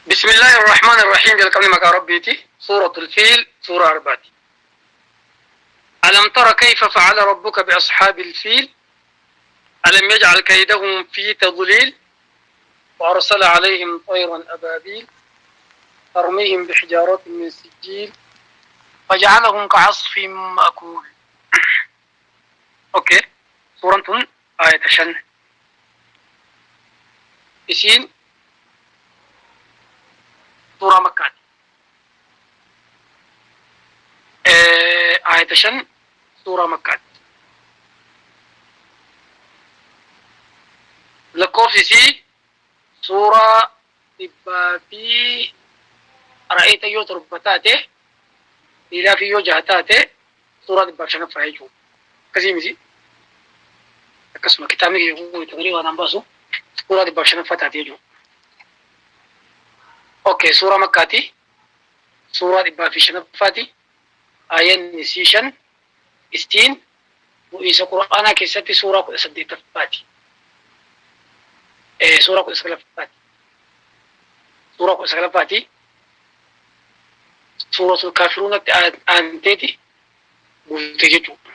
Bismillaahi Arrahmaan Arrahiim jalqabni maqaa Rabbiiti. Suuratul Fiil suuraa arbaati. Alam tara kayfa fa'ala rabbuka bi ashaabil fiil alam yaj'al kaydahum fi tadliil wa arsala alayhim tayran abaabiil tarmiihim bihijaaratin min sijjiil faja'alahum ka'asfin ma'kuul. Okay. Suuraan tun aayata 5. Isiin suuraa Makkaati. Aayata 5 suuraa Makkaati. Lakkoofsi isii suuraa dhibbaa fi ra'eeta yoo torba taate dhiiraa fi yoo jaha taate suuraa dhibbaaf shanaffaa jechuudha. Akkasii miti. Akkasuma kitaabni kiyya kun itti malee waan an baasu suuraa dhibbaaf shanaffaa taate jechuudha. Okay, suuraa Makkaati. Suuraa dhibbaa fi shanaffaati. Aayanni isii shan istiin bu'iinsa Qur'aanaa keessatti suuraa kudha saddeettaffaati. Suuraa kudha sagalaffaati. Suuraa kudha sagalaffaati. Suuratul Kaafiruunatti aanteeti buute jechuudha.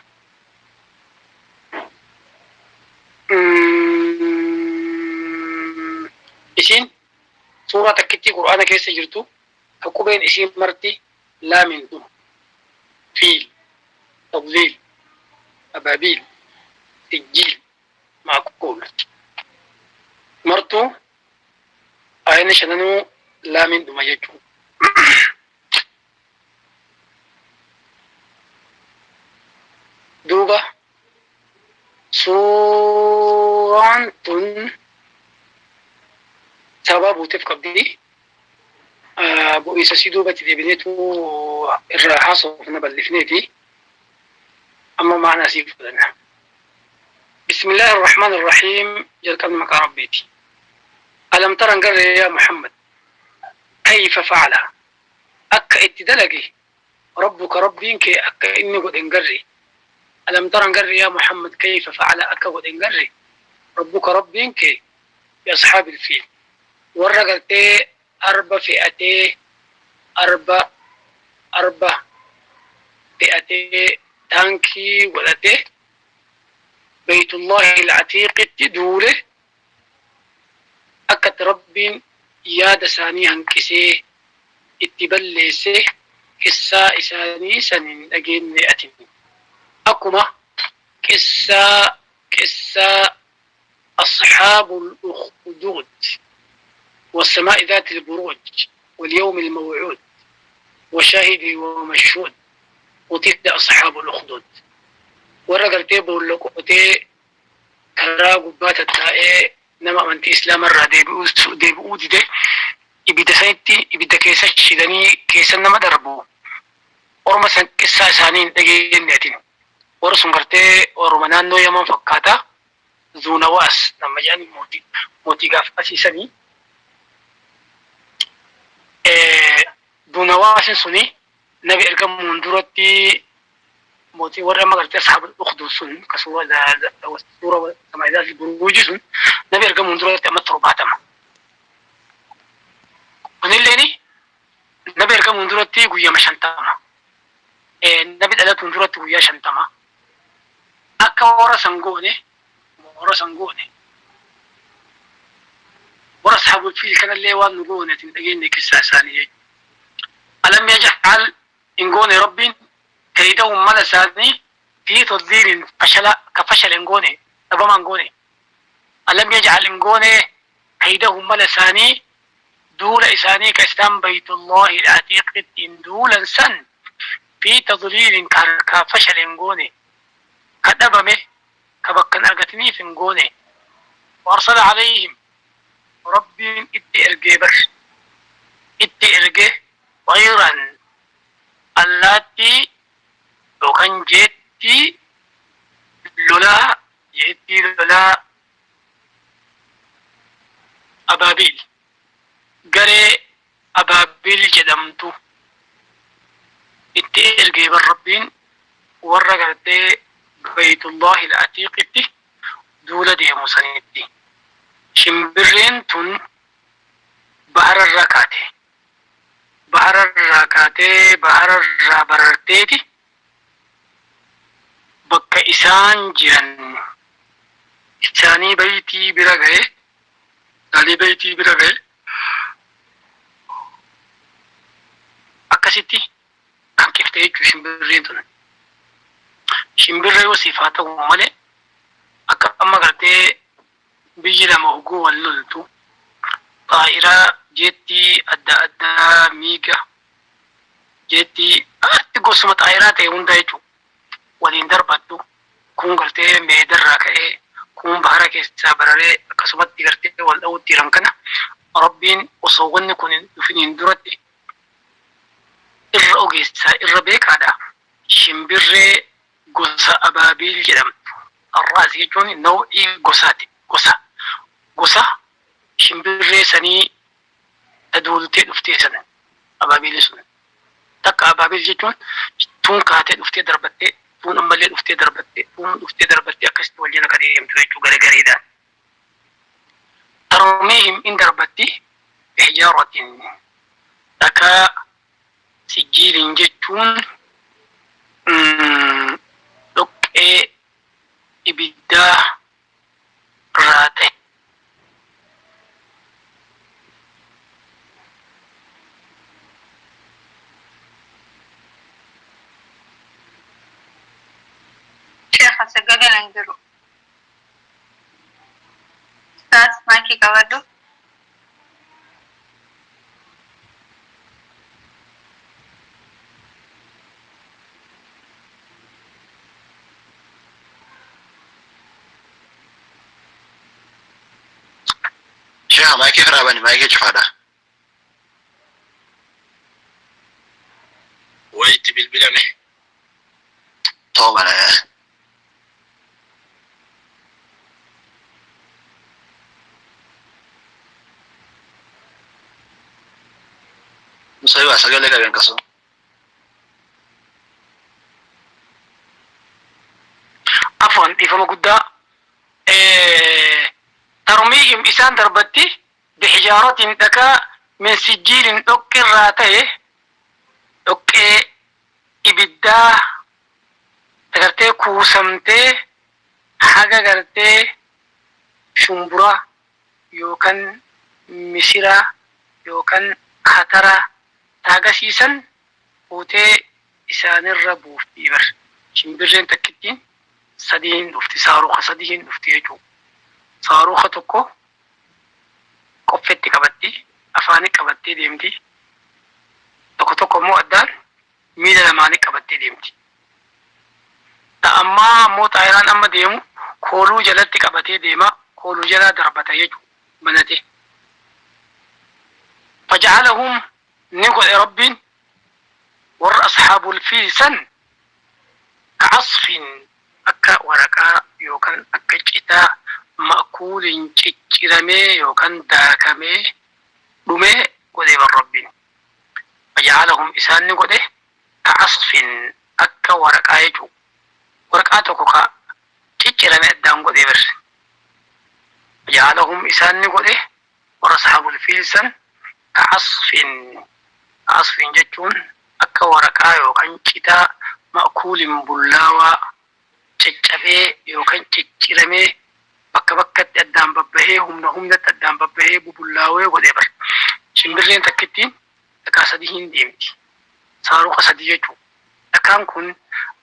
Isiin suuraa takkittii Qur'aana keessa jirtu ka qubeen isii marti laamiin dhumu. Fiil, tadliil, abaabiil, sijjiil, ma'kuul. Martuu Aayanni shananuu laamiin dhuma jechuu. Duuba suuraan tun sababa buuteef qabdi. Bu'iinsa sii duubatti deebineetu irraa haasofna bal'ifneeti. Amma maanaa sii fudhanna. Bismillaahi Arrahmaan Arrahiim jalqabni maqaa Rabbiiti. Alam tara hin garree yaa Muhammad kayfa fa'ala akka itti dalage Rabbuka Rabbiin kee akka inni godhe hin garree. Alam tara hin garree yaa Muhammad kayfa fa'ala akka godhe hin garree Rabbuka Rabbiin kee bi ashaabil fiil warra gartee arba fe'atee arba arba fe'atee taankii godhatee Baytullaahi al-Atiiqitti duule akka itti Rabbiin yaada isaanii hanqisee itti balleesse qissaa isaanii san hin dhageenne atin. Akkuma qissaa qissaa ashaabul ukhduud wassamaa'i dhaatil buruuj walyawmil maw'uud washaahidi wamashhuud qutila ashaabul ukhduud warra gartee boolla qotee karaa gubbaa tattaa'ee nama amantii islaama irraa deebi'uu dide ibidda sanitti ibidda keessa shidanii keessa nama darbu orma san qissaa isaanii hin dhageenne atin. Warra sun gartee orma naannoo Yaman fakkaata Zuunawaas nama jedhani mootii mootii gaafasii sanii Zuunawaasin suni nabi ergamuun duratti mootii warri amma gartee ashaabul ukhdud sun ka suura suura samaa'idaa fi buruuji sun nabi ergamuun duratti amma 70. Kunilleeni nabi ergamuun duratti guyyama 50. Nabi dhalatuun duratti guyyaa 50. Akka warra san goone warra san goone warra ashaabul fiil kanallee waan nu goone ati hin dhageenye qissaa isaanii jechuudha. Alam yaj'al hin goone Rabbiin kaydahum mala isaanii fi tadliilin fashala ka fashale hin goone dhabama hin goone. Alam yaj'al hin goone kaydahum mala isaanii duula isaanii ka isaan baytullaahi al-atiiqittiin duulan san fi tadliilin ka harkaa fashale hin goone ka dhabame ka bakka hin argatiniif hin goone. Wa arsala alayhim Rabbiin itti ergee bar itti erge xayran allaattii yookan jeettii lolaa jeettii lolaa Abaabiil garee Abaabiil jedhamtu itti ergee bar Rabbiin warra gartee Baytullaahi Al-Atiiqitti duula deemu sanitti. Shimbirreen tun bahararra kaate. bahararraa bararteeti bakka isaan jiran isaanii baytii bira gahe isaanii baytii bira gahe akkasitti hanqifte jechuu shimbirreen tun. Shimbirree yoo siif haa ta'u malee akka amma gartee biyyi lama hogguu wal loltu xaa'iraa jeettii adda addaa miiga jeettii atti gosuma xaa'iraa ta'e hunda jechuudha waliin darbattu kuun gartee meedarraa ka'ee kuun bahara keessaa bararee akkasumatti gartee wal dha'uutti jiran kana Rabbiin osoo wanni kun hin dhufiniin duratti irra ogeessa irra beekaadha. Shimbirree gosa abaabiil jedhamtu. Arraas jechuun naw'ii gosaati. Gosa. Gosa shimbirree sanii ta duultee dhuftee san. Abaabiilii sun. Takka abaabiil jechuun tuun kaatee dhuftee darbattee, tuun ammallee dhuftee darbattee, tuun dhuftee darbattee akkasitti wal jala ka deemtu jechuu gara gareedhaan. Tarmiihim in darbatti bihijaaratin dhakaa sijjiiliin jechuun dhoqqee ibiddaa irraa ta'e. Sheekha sagaleen hin jiru. Ustaaz maayikii qabadhu. Sheekha maayikii firaa bani maayikii cufaadha. Wayi itti bilbilame. Ta'uu mala. Musayibaa sagalee qabi hanqasu. Afwan dhiifama guddaa. Tarmiihim isaan darbatti bihijaaratin dhakaa min sijjiilin dhoqqirraa ta'e dhoqqee ibiddaa ta gartee kuusamtee haga gartee shumbura yookan misira yookan atara ta hagasii san fuutee isaanirra buuftii bar. Shimbirreen takkittiin sadihin dhufti saaruka sadihin dhufti jechuu. Saaruka tokko qoffetti qabatti afaani qabattee deemti. Tokko tokko immoo addaan miila lamaani qabattee deemti. Ta ammaa ammoo xaayiraan amma deemu kooluu jalatti qabatee deema kooluu jalaa darbata jechu banatee. Faja'alahum ni godhe Rabbiin warra ashaabul fiil san ka'asfin akka waraqaa yookan akka citaa ma'kuulin cicciramee yookan daakamee dhumee godhe bar Rabbiin. Faja'alahum isaan ni godhe ka'asfin akka waraqaa jechu waraqaa tokko ka ciccirame addaan godhe bar. Faja'alahum isaan ni godhe warra ashaabul fiil san ka'asfin ka'asfin jechuun akka waraqaa yookan citaa ma'kuulin bullaawaa caccabee yookan cicciramee bakka bakkatti addaan babbahee humna humnatti addaan babbahee bubullaawee godhe bar. Shimbirreen takkittiin dhakaa sadihiin deemti. Saaruqa sadii jechu. Dhakaan kun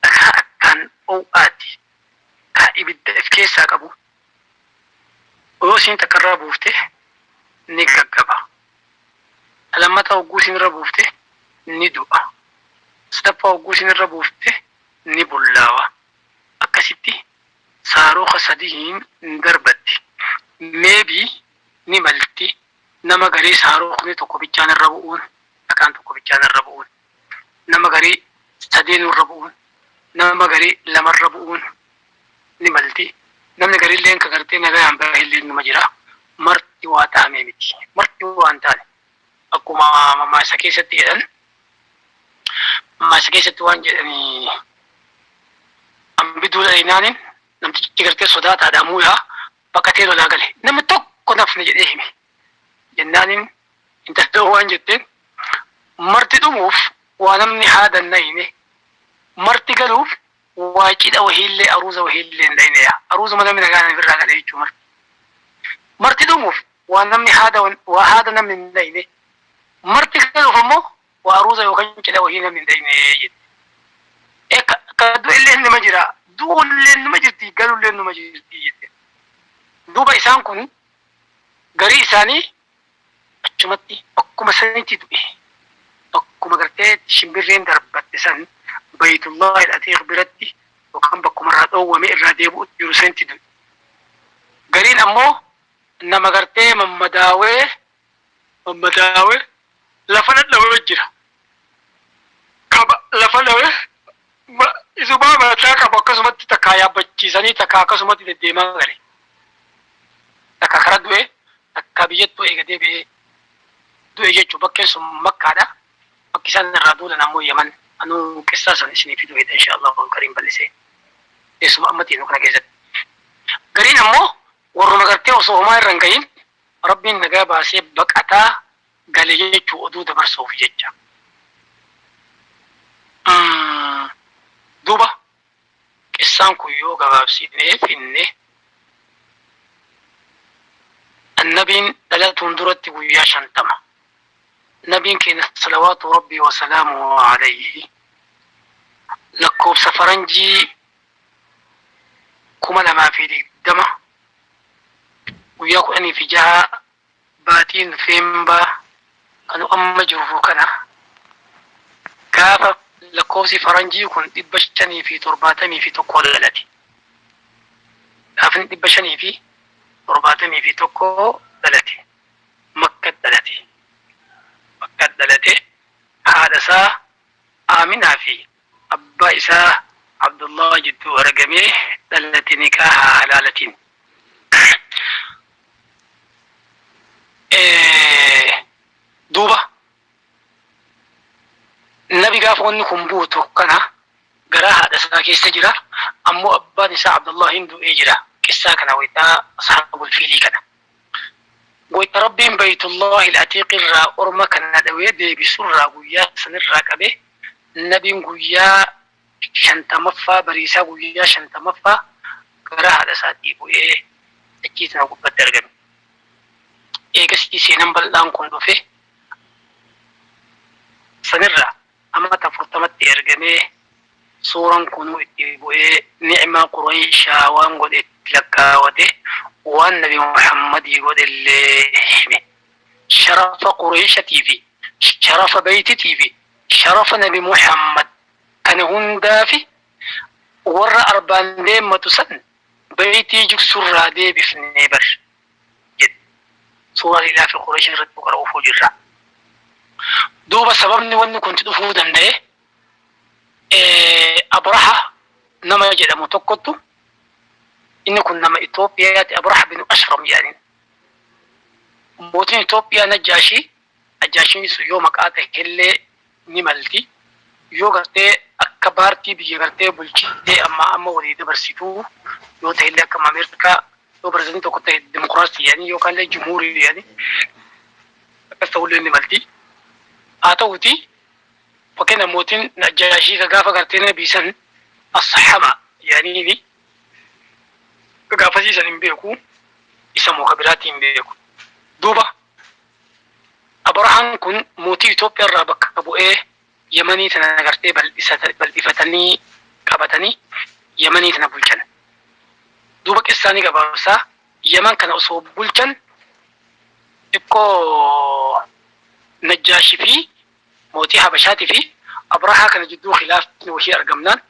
dhakaa akkaan ow'aati. Ka ibidda if keessaa qabu. Yoo isiin takka irraa buufte ni gaggaba. Ta lammataa hogguu isiin irra buufte ni du'a. Sadaffaa hogguu isiin irra buufte ni bullaawa. Akkasitti saaruka sadihiin darbatti. Maybe ni malti nama garii saarukni tokko bichaan irra bu'uun, dhakaan tokko bichaan irra bu'uun, nama garii sadeenuu irra bu'uun, nama garii lama irra bu'uun ni malti. Namni gariilleen ka gartee nagayaan bahelleen numa jira. Marti waa tahamee miti. Marti waa hin taane. Akkuma mammaaksa keessatti jedhan mammaaksa keessatti waan jedhani hambi duula dhaynaaniin namtichi gartee sodaataadha muuyaa baqatee lolaa gale. Namni tokko nafne jedhee hime. Jennaaniin intaloo waan jetteen marti dhumuuf Waa namni haada hin dhayne. Marti galuuf waa cidha wahiillee, aruuza wahiillee hin dhayne yaa. Aruuzuma namni nagaan ifirraa gale jechuu marti. Marti dhumuuf waa namni haada, waa haada namni hin dhayne. Marti galuuf ammoo waa aruuza yookaan cidha wahii namni hin dhayne jette. E ka du'ellee nima jira. Du'ullee nima jirti, galullee nima jirti jette. Duuba isaan kun garii isaanii achumatti bakkuma sanitti du'e. Bakkuma gartee shimbirreen darbatte san, Baytullahi al-Atiiq biratti yookaan bakkuma irraa dhoowwame irraa deebi'utti jiru sanitti du'e. Gariin ammoo nama gartee mammadaawee lafa dhadhawee jira. Kaba lafa dhawe isumaa mataa qabu akkasumatti takkaa yaabbachiisanii, takkaa akkasumatti deddeemaa gale. Takka kara du'e, takka biyyattuu eega deebi'ee du'e jechuun. Bakkeen sun Makkaadha. Bakki isaan irraa duulan ammoo Yaman. Anuu qissaa san isinii fiduu hidha, insha Allah kariin bal'isee. Teessuma amma tiinu kana keessatti. Gariin ammoo warruma gartee osoo homaa irra hin gahin Rabbiin nagaa baasee baqataa gale jechuu, oduu dabarsuuf jecha. Duuba qissaan kun yoo gabaabsinee finne, annabiin dhalatuun duratti guyyaa 50 nabiin keenya salawaatu rabbii wasalaamuhu alayhi lakkoofsa faranjii 2020 guyyaa 16 baatii Nofeembaa kanu amma jirru kana, gaafa lakkoofsi faranjii kun 571 dhalate. Gaafni 571 dhalate. Makka dhalate. Makka dhalate, haadha isaa Aaminaa fi abbaa isaa Abdullah jidduu argamee dhalate nikaaha halaalatiin. Duuba nabi gaafa wanni kun buutu kana garaa haadha isaa keessa jira, ammoo abbaan isaa Abdullahin du'ee jira. Qissaa kana waytaa ashaabul fiilii kana. Wayta Rabbiin Baytullahi al-Atiiq irraa orma kana dhawee deebisurraa guyyaa sanirraa qabee nabiin guyyaa 50ffaa, bariisaa guyyaa 50ffaa gara haadha isaatii bu'ee dachii tana gubbatti argame. Eegasii seenan bal'aan kun dhufe. Sanirraa amata 40tti ergamee, suuran kunuu itti bu'ee, ni'maa Qureyshaa waan godhe itti lakkaawate, waan nabi Muhammadii godhellee hime. Sharafa Qureyshatii fi sharafa beytitii fi sharafa nabi Muhammad kana hundaafi warra arbaan deemmatu san beytii jigsurraa deebifnee bar jedhe. Suuraa Ilaafi Quraysh irratti qara'uufuu jirra. Duuba sababni wanni kun itti dhufuu danda'e, Abraha nama jedhamu tokkottu, inni kun nama Itoophiyaati, Abraha bin Ashram jedhaniin. Mootiin Itoophiyaa Najjaashii, Najjaashiin sun yoo maqaa ta'ellee ni malti. Yoo gartee akka paartii biyya gartee bulchitee amma amma walii dabarsituu yoo ta'ellee, akka Ameerikaa yoo pirezidantii tokko ta'e dimokiraasii jedhanii yookaan illee jumhuurii jedhanii, akkas ta'ullee ni malti. Haa ta'uti, fakkeenya mootiin Najjaashii ka gaafa gartee nabii san Asxama jedhaniini gaafasii san hin beeku, isa moo ka biraatii hin beeku. Duuba Abrahaan kun mootii Itoophiyaa irraa bakka bu'ee Yamanii tana gartee bal'ifatanii qabatanii Yamanii tana bulchan. Duuba qissaanii gabaabsaa, Yaman kana osoo bulchan xiqqoo Najjaashii fi mootii Habashaatii fi Abrahaa kana jidduu khilaafni wahii argamnaan,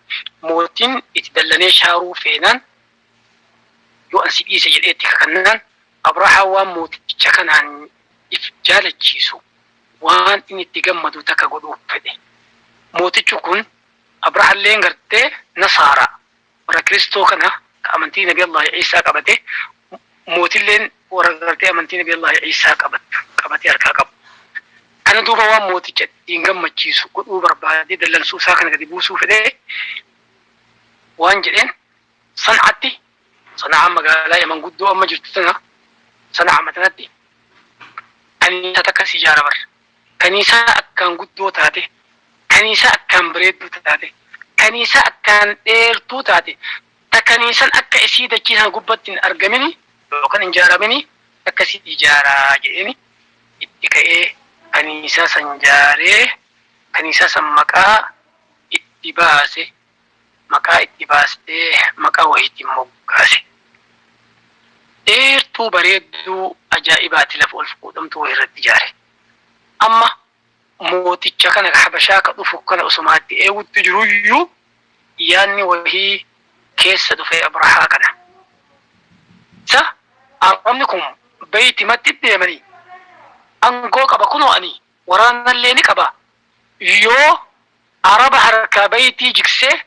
mootiin itti dallanee shaaruu feenaan, yoo an si dhiise jedhee itti kakannaan, Abrahaa waan mooticha kanaan if jaalachiisu, waan inni itti gammadu takka godhuuf fedhe. Mootichi kun Abrahalleen gartee Nasaara, warra Kiristoo kana ka amantii Nabi Allah Iisaa qabate, mootilleen warra gartee amantii Nabi Allah Iisaa qabattu qabatee harkaa qabu. Kana duuba waan mooticha ittiin gammachiisu godhuu barbaadee, dallansuu isaa kana gadi buusuu fedhee, waan jedheen San'aatti, Sana'aan magaalaa Yaman guddoo amma jirtu tana, Sana'a matanatti kaniisaa takka si ijaara bar. Kaniisaa akkaan guddoo taate. Kaniisaa akkaan bareedduu taate, kaniisaa akkaan dheertuu taate, ta kaniisan akka isii dachii tana gubbatti hin argamini yookaan hin jaaramini akkasii ijaaraa jedheeni itti ka'ee kaniisaa san jaaree, kaniisaa san maqaa itti baase, maqaa itti baasee maqaa wahiitiin moggaase. Dheertuu bareedduu ajaa'ibaati lafa ol fuudhamtuu wahirratti ijaare. Amma mooticha kana Habashaa ka dhufu kana osomaa itti eegutti jiruyyuu yaanni wahii keessa dhufe Abrahaa kana. Sa Arabni kun beeytimatti deemanii angoo qaba kunoo ani waraanallee ni qaba, yoo Araba harkaa beeytii jigsee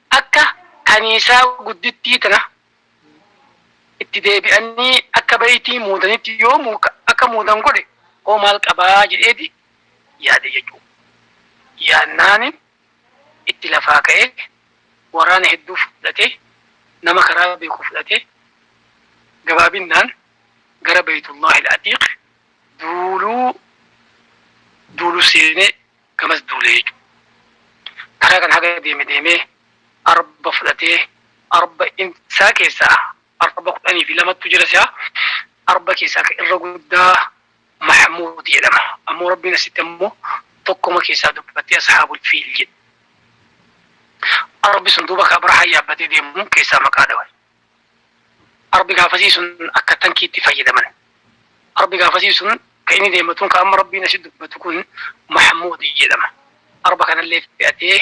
akka kaniisaa guddittii tana itti deebi'anii akka beeytii muudanitti yoo akka muudan godhe hoo maal qabaa jedheeti yaade jechuudha. Yaannaani itti lafaa ka'ee waraana hedduu fudhatee, nama karaa beeku fudhatee, gabaabinnaan gara Beeytullaahil Atiiq duuluu duulu seenee gamas duule jechuudha. Karaa kana haga deeme deemee arba fudhatee, arba isaa keessaa arba 12tu jira si'a, arba keessaa ka irra guddaa Mahmuud jedhama. Ammoo Rabbiin asitti ammoo tokkoma keessaa dubbattee Ashaabul Fiil jedhe. Arbi sun duuba ka Abrahaan yaabbatee deemu keessaa maqaa dhawe. Arbi gaafasii sun akka tankiitti fayyadaman. Arbi gaafasii sun ka inni deematuun ka amma Rabbiin asitti dubbatu kun Mahmuud jedhama. Arba kanallee fe'atee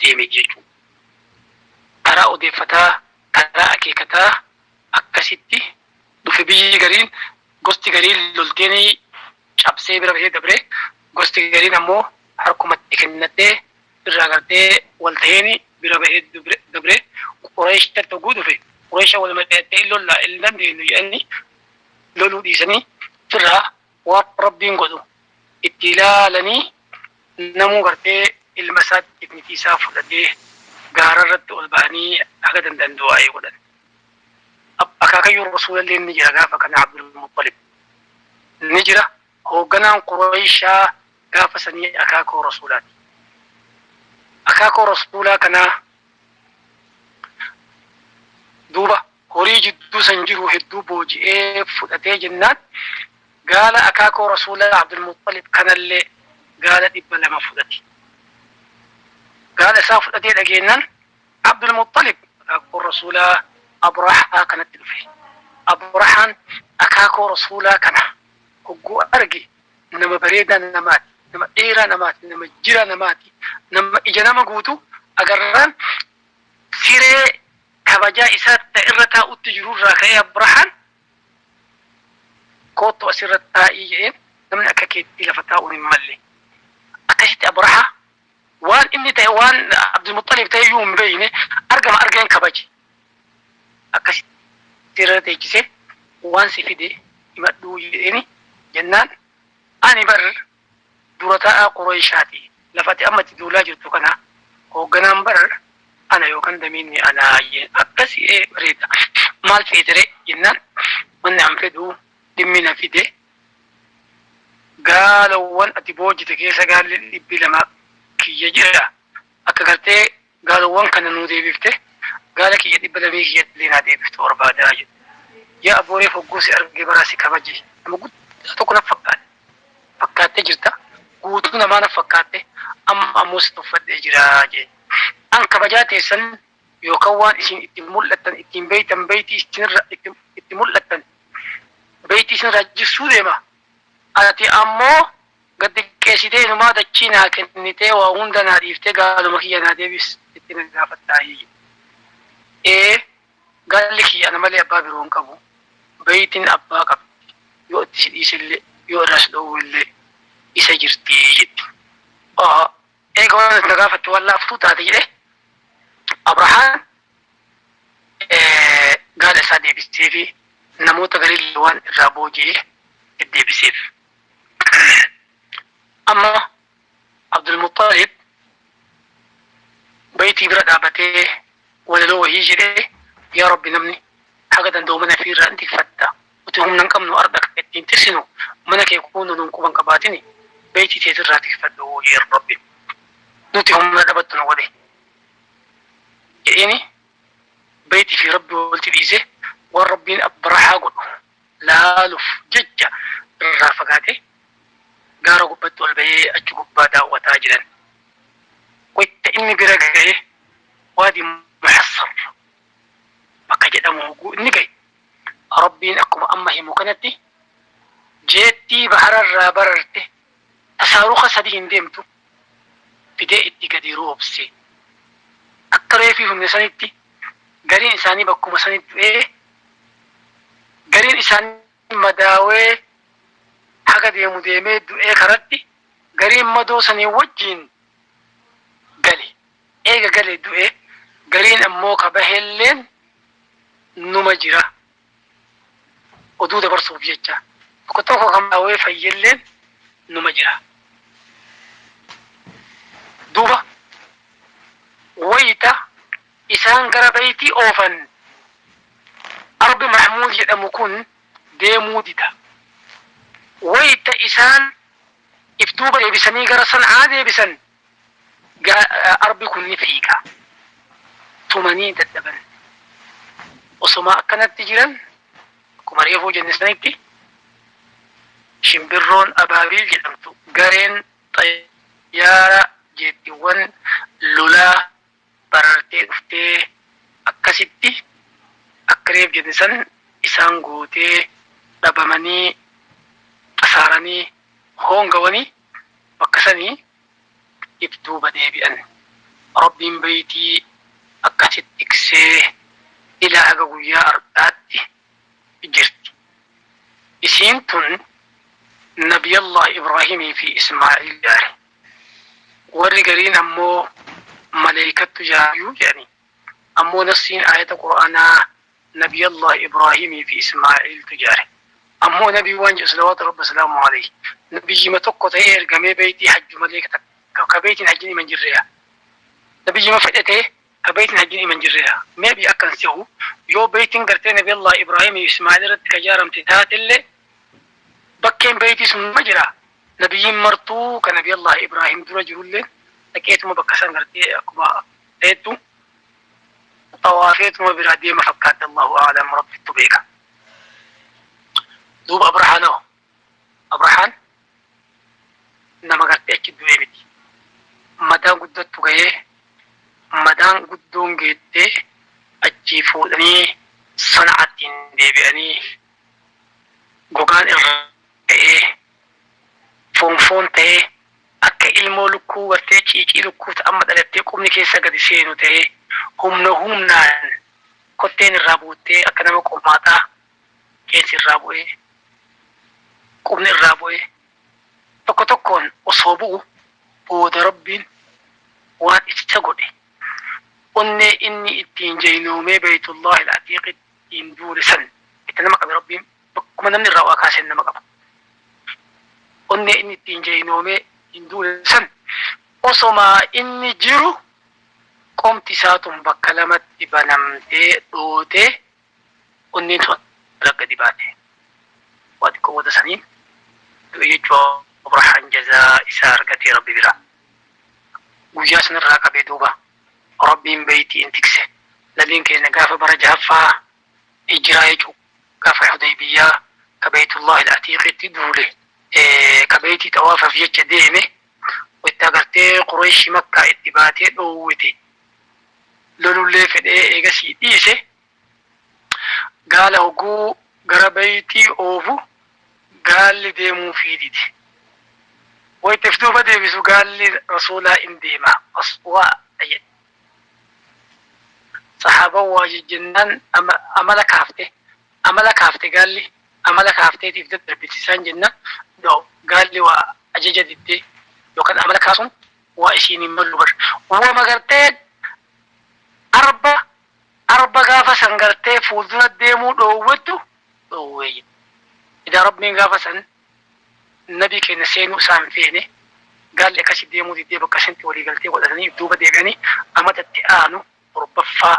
deeme jechuudha. Karaa odeeffataa, karaa akeekataa akkasitti dhufe. Biyyi gariin, gosti gariin lolteenii cabsee bira bahee dabre, gosti gariin ammoo harkumatti kennattee irraa gartee wal taheeni bira bahee dabre. Qureeshatti hogguu dhufe, Qureesha wal mari'attee hin lollaa hin dandeenyu jedhanii loluu dhiisanii firraa waan Rabbiin godhu itti ilaalanii, namuu gartee ilma isaatti niitii isaa fudhatee gaara irratti ol bahanii haga danda'an du'aa'ii godhan. Akaakayyuun Rasuulallee ni jira gaafa kana, Abdul Muxalib ni jira. Hoogganaan Qureeshaa gaafa sanii akaakoo Rasuulaati. Akaakoo Rasuulaa kanaa duuba horii jidduu san jiru hedduu booji'ee fudhatee jennaan, gaala akaakoo Rasuulaa Abdul Muxalib kanallee gaala 200 fudhate. Gaala isaa fudhatee dhageennan Abdul Muxalib akaakoo Rasuulaa Abrahaa kanatti dhufe. Abrahaan akaakoo Rasuulaa kana hogguu arge, nama bareedaa namaati, nama dheeraa namaati, nama jira namaati, nama ija nama guutu agarraan siree kabajaa isaa irra taa'utti jirurraa ka'ee, Abrahaan "Koottu asirra taa'ii" jedheen, "Namni akka keetti lafa taa'uun hin malle." Akkasitti Abrahaa waan inni ta'e, waan Abdulmuxalib ta'e iyyuu hin beekne, argama argeen kabaje. Akkasitti irra teechisee, "Waan si fide himadhuu" jedheeni jennaan, "Ani bar dura taa'aa Qureeshaati. Lafati amma itti duulaa jirtu kana hoogganaan bar ana yookaan damiinni anaa" jeen. "Akkasi, ee bareeda. Maal feetere?" jennaan, "Wanni an fedhu, dhimmi na fide, gaalawwan ati boojite keessa gaalli 200 kiyya jira. Akka gartee gaalawwan kana nuu deebifte, gaala kiyya 200 kiyya illee naa deebiftu barbaadaa" jedhe. "Yaa abbooree, fogguu si arge baraa si kabaje. Nama guddaa tokko na fakkaate. Fakkaattee jirta. Guutuu namaa na fakkaatte. Amma ammoo si tuffadhee jira" jedhe. "An kabajaa teessan yookaan waan isin ittiin mul'attan, ittiin beeytan, beeytii isinirra itti mul'attan, beeytii isinirraa jigsuu deema. Ati ammoo gad xiqqeessitee inumaa dachii naa kennitee, waa hunda naa dhiiftee, gaaluma kiyya naa deebis jettee na gaafattaayii. Ee, gaalli kiyya ana malee abbaa biroo hin qabu. Beeytiin abbaa qabdi. Yoo itti si dhiisellee, yoo irraa si dhoowwellee isa jirti" jetti. "Eega waan ati na gaafattu waan laaftuu taate" jedhe. Abrahaan gaala isaa deebisee fi namoota garii waan irraa booji'e deddeebiseef. Amma Abdulmuxalib beeytii bira dhaabatee walaloo wahii jedhee, "Yaa Rabbi, namni haga danda'u mana fiirraa in tikfatta. Nuti humna hin qabnu ardha kan ittiin tiksinu mana kee, kunuun nuun quban qabaatini beeytii teetirraa tikfadhu" jee Rabbi. Nuti humna dhabattu nu godhe. Jedheeni beeyti fi Rabbi walitti dhiise, waan Rabbiin Abrahaa godhu laaluuf jecha irraa fagaate, gaara gubbatti ol bahee achi gubbaa daawwataa jiran. Wayta inni bira gahe, Waadi Muhassar bakka jedhamu hogguu inni gahe, Rabbiin akkuma amma himu kanatti jeettii bahararraa bararte tasaaruka sadiin deemtu fidee itti gadi roobse. Akka reefii humne sanitti gariin isaanii bakkuma sanitti du'ee, gariin isaanii madaawee haga deemu deemee du'ee karatti, gariin madoo sanii wajjiin gale. Eega gale du'e, gariin ammoo ka bahelleen numa jira. Oduu dabarsuuf jecha tokko tokko ka madaawee fayyelleen numa jira. Duuba wayta isaan gara baytii oofan, arbi Mahmuud jedhamu kun deemuu dida. Wayta isaan if duuba deebisanii gara San'aa deebisan, arbi kun ni fiiga. Tumanii dadhaban. Osoma akkanatti jiran, akkuma reefuu jenne sanitti, shimbirroon Abaabiil jedhamtu, gareen xayyaara jeettiiwwan lolaa, barartee dhuftee akkasitti akka reef jenne san isaan gootee, dhabamanii, xasaaranii, hoongawanii bakka sanii if duuba deebi'an. Rabbiin baytii akkasitti tiksee ilaa haga guyyaa ardhaatti jirti. Isiin tun Nabiyallah Ibraahimii fi Ismaa'iil jaare. Warri gariin ammoo maleeykattu jaaruu jedhani. Ammoo nassiin aayata Qur'aanaa Nabiyallah Ibraahimii fi Ismaa'iiltu jaare. Ammoo Nabiin waan jedhu, salawaatu Rabbi wasalaamu alayhi, nabiyyima tokko ta'ee ergamee beeytii hajju malee ka beeytiin hajjin ima hin jirreya. Nabiyyima fedhe ta'e ka beeytiin hajjin ima hin jirreya. Maybe akkan sehu yoo beeytiin gartee Nabiyallah Ibraahimii fi Ismaa'il irratti ka jaaramte taatellee, bakkeen beeytii sun numa jira. Nabiyyiin martuu ka Nabiyallah Ibraahim dura jirulleen dhaqeetuma bakka san gartee akkuma ta'ettu xawaafeetuma biraa deema fakkaatti. Allahu a'lam, Rabbittu beeka. Duuba Abrahaan hoo? Abrahaan nama gartee achi du'ee miti. Madaan guddattu gahee, madaan guddoon geettee, achii fuudhanii Sana'attiin deebi'anii, gogaan irra ka'ee, foon foon ta'ee, akka ilmoo lukkuu gartee ciicii lukkuu amma dhalattee qubni keessa gadi seenu ta'ee, humna humnaan kotteen irraa buuttee, akka nama qormaataa qeensi irraa bu'ee, qubni irraa bu'ee, tokko tokkoon osoo bu'u, booda Rabbiin waan isa godhe, onnee inni ittiin jaynoomee Baytullahi al-Atiiq ittiin duule san itti nama qabe. Rabbiin bakkuma namni irraa waa kaaseen nama qaba. Onnee inni ittiin jaynoomee ittiin duule san, osomaa inni jiru qomti isaa tun bakka lamatti banamtee dhootee, onneen tun gadi baate. Waa xiqqoo booda saniin du'e jechuu. Abrahaan jazaa isaa argatee Rabbi bira. Guyyaa sanarraa qabee duuba Rabbiin beeytiin tikse. Nabiin keenya gaafa bara jahaffaa hijiraa jechuu, gaafa Hudaybiyyaa ka Beeytullahi al-Atiiqitti duule, ka beeytii xawaafaaf jecha deeme, wayta agartee Qureeshi Makkaa itti baatee dhoowwite, lolullee fedhee eegasii dhiise. Gaala hogguu gara beeytii oofu gaalli deemuu fiiditi. Wayta if duuba deebisu gaalli Rasuulaa in deema. Waa jedhe. Saxaaban waa jejjennaan amala kaafte. Amala kaafte, gaalli amala kaafteetiif daddarbiti isaan jennaan, no, gaalli waa ajaja diddee yookaan amala kaasuun waa isiin hin malu bar. Wama gartee arba gaafa san gartee fuuldura deemuu dhoowwettu dhoowwee jedhe. Idaa Rabbiin gaafa san nabii keenya seenuu isaan feene, gaalli akkasi deemuu diddee bakka sanatti walii galtee godhatanii duuba deebi'anii amata itti aanu torbaffaa.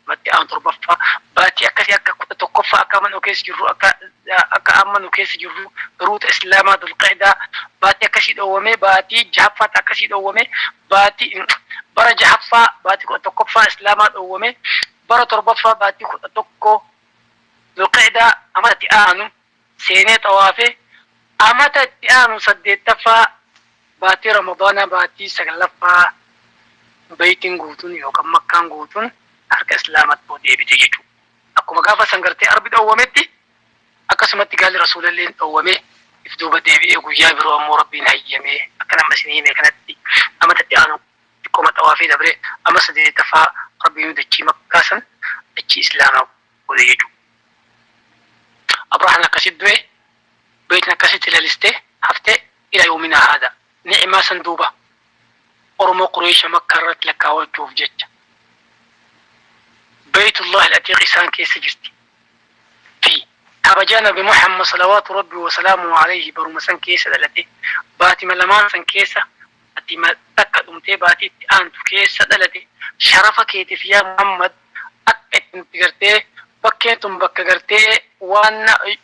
Amatti aanu torbaffaa, baatii akkasii akka 11ffaa, akka amma nu keessa jirru, akka amma nu keessa jirru ruuta islaamaa Dulqicdaa, baatii akkasii dhoowwamee, baatii jahaffaatti akkasii dhoowwamee, baatii bara jahaffaa baatii 11ffaa islaamaa dhoowwamee, bara torbaffaa baatii 11 Dulqicdaa amata itti aanu seenee xawaafee, amata itti aanu saddeettaffaa baatii Ramadaanaa baatii saglaffaa Baytiin guutuun yookaan Makkaan guutuun harka Islaamatti deebite jechuudha. Akkuma gaafa san gartee arbi dhoowwametti akkasumatti gaalli Rasuulalleen dhoowwamee if duuba deebi'ee, guyyaa biroo ammoo Rabbiin hayyamee akka nama isin hime kanatti amata itti aanu xiqqooma xawaafee dabree amma saddeettaffaa Rabbiin dachii Makkaa san dachii Islaamaa godhe jechuudha. Abrahaan akkasitti du'e, beeytin akkasitti lalistee haftee ila yoominaa haada. Ni'imaa san duuba Oromoo Qureesha Makkaa irratti lakkaawachuuf jecha Beeytullahi al-Atiiq isaan keessa jirti fi kabajaa Nabi Muhammad salawaatu Rabbi wa salaamuhu alayhi baruma san keessa dhalate, baatima lamaan san keessa, baatima takka dhumtee baatii itti aantu keessa dhalate. Sharafa keetiif yaa Muhammad, akka itti nuti gartee bakkeen tun bakka gartee waan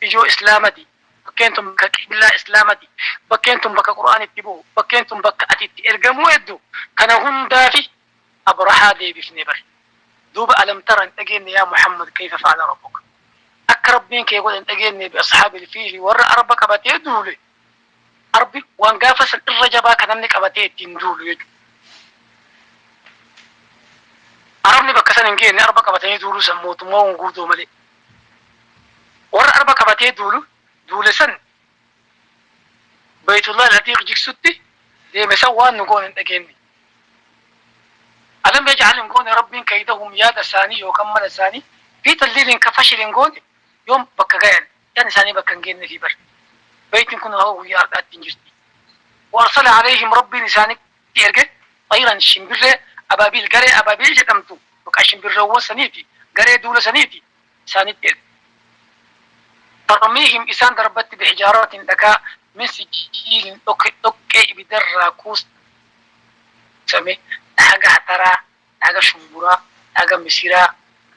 ijoo Islaamati, bakkeen tun bakka qiblaa Islaamati, bakkeen tun bakka Qur'aan itti bu'u, bakkeen tun bakka ati itti ergamuu heddu, kana hundaafi Abrahaa deebifne bar. Duuba alam tara, hin dhageenne yaa Muhammad, kayfa fa'ala rabbuka, akka Rabbiin kee godhe hin dhageenne, bi ashaabil fiili, warra arba qabatee duule? Arbi waan gaafa san irra jabaa kan namni qabatee ittiin duulu jechuudha. Arabni bakka san hin geenne arba qabatanii duuluu san mootummaa guguurdoo malee. Warra arba qabatee duulu duule san Baytullah al-Atiiq jigsutti deeme san waan nu goone hin dhageenye. Alam yaj'al, hin goone Rabbiin, kaydahum, yaada isaanii yookaan mala isaanii, fi tadliilin, ka fashil hin goone? Yoom bakka gayan yaadni isaanii bakka hin geennefi bar. Baytiin kun haga guyyaa har'aatti hin jirti. Wa arsala alayhim, Rabbiin isaanitti erge, xayran, shimbirree, abaabiil, garee abaabiil jedhamtu, maqaa shimbirreewwan saniiti, garee duula saniiti isaanitti erge. Tarmiihim, isaan darbatti, bihijaaratin, dhakaa, min sijjiilin, dhoqqee ibidarraa kuusame, haga hataraa, haga shumburaa, haga misiraa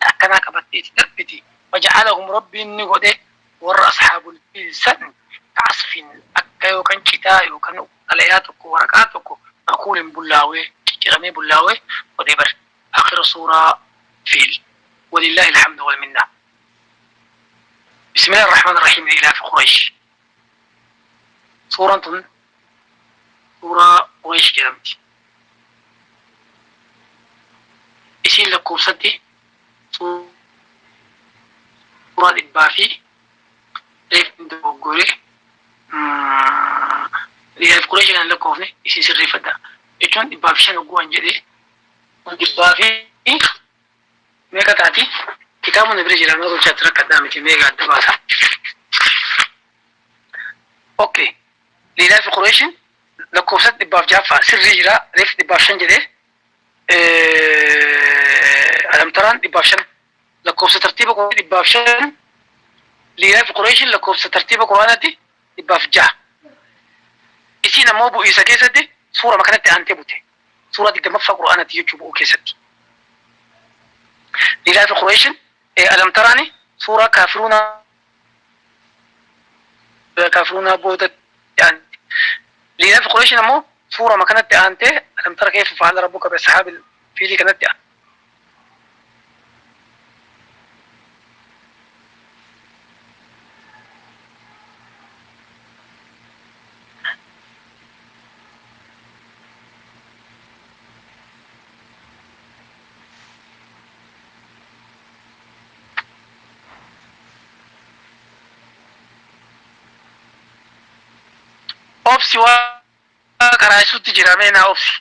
akkanaa qabattee itti darbiti. Faja'alahum, Rabbiin ni godhe warra ashaabul fiil san, ka'asfin, akka yookaan citaa yookaan xalayaa tokko, waraqaa tokko, ma'kuulin, bullaawee, cicciramee bullaawee godhe bar. Akhira suuraa fiil. Walillaahi alhamdu wal minna. Bismillahi rahmaan rahiim. Ilaafi Quraysh. Suuraan tun suuraa Quraysh jedhamti. Isiin lakkoofsatti suuraa dhibbaa fi reef dogoggore. Ilaafi Quraysh kan lakkoofne isin sirreeffadha jechuun 105 hogguu an jedhee kun dhibbaa fi meeqa taati? Kitaabuma bira jira, nama tolchaatti rakkadhaa miti, meeqa adda baasa. Okay, Liilaa fi Qureeshin lakkoofsa 106ffaa sirrii jira. Reef 105 jedhee, alamtaraan 105 lakkoofsa tartiiba Quraanii 105. Liilaa fi Qureeshin lakkoofsa tartiiba Quraanaatti 106. Isiin ammoo bu'iisa keessatti suurama kanatti aantee bute, suuraa 20ffaa Quraanaatti jechuu bu'uu keessatti. Liilaa fi Qureeshin, alamtaraani suuraa kaafiruunaa boodatti aante. Liilaa fi Qureeshin ammoo suurama kanatti aantee, alam tara kayfa fa'ala rabbuka bi ashaabil fiilii kanatti. Obsi, waa qaraasutti jira, mee naa obsi.